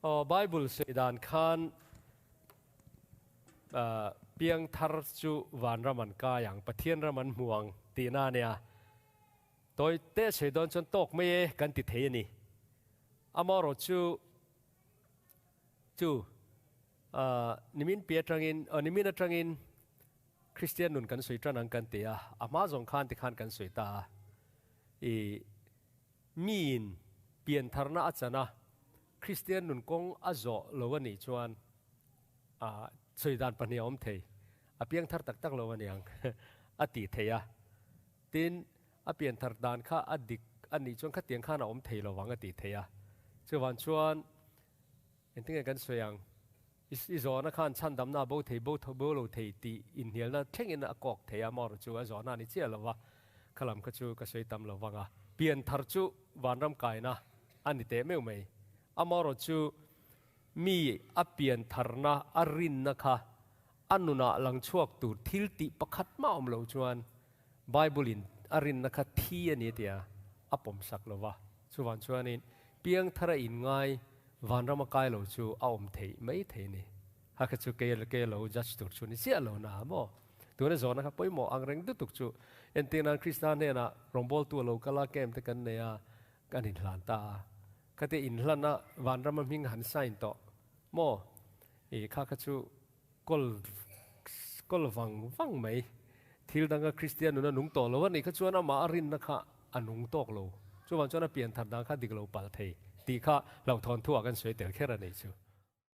Aw, Bible sawi dan khan piang thar chu vanram an kai ang, Pathian ram an hmu ang tihna a nia. Tawi te sawi dawn chuan tawk mai e kan ti thei a ni. Amaherawh chu chu nimin pi atangin, nimin atangin Kristian nun kan sawi tan ang kan ti a, a hma zawng khan tikhan kan sawi ta a. I miin piantharna a chan a, Kristian nun kawng a zawh lo a nih chuan sawi dan pahnih a awm thei. A piangthar tak tak lo a niang a tih theih a. Tin, a pianthar dan kha a dik a nih chuan khatiang khan a awm thei lo vang a tih theih a. Chuvang chuan engtinge kan sawi ang? I zawhna khan chhandamna a bo thei, bo bo lo thei tih inhnialna thlengin a kawk thei a, amaherawh chu a zawhna a ni chiah lo va, kha lam kha chu ka sawi tam lo vang a. Pianthar chu vanram kaina a ni teh meuh mai. Amaherawh chu mi a piantharna a rinna kha a nunah lang chhuak tur thil tih pakhat mah awm lo chuan Bible-in a rinna kha thi a ni tia a pawmsak lo va. Chuvang chuanin piangthara inngai vanrama kai lo chu a awm theih mai thei ni. Ha kha chu kei kei lo judge tur chu ni chiah lo na maw? Tuna zawhna kha pawimawh ang reng dutuk chu entir nan Krista hnenah rawngbawltu a lo kal a, camp te kan nei a, kan inhlan ta a. Khatia inhlan a vanrama hming han sign tawh maw? I kha kha chu Kawl kawl vang vang mai. Thil danga Kristian nun a nung tawh lo a nih kha chuan amah a rinna kha a nung tawk lo. Chuvang chuan a pian thar dan kha dik lo palh thei tih kha hlauhthawn thuah kan sawi tel kher a nih chu.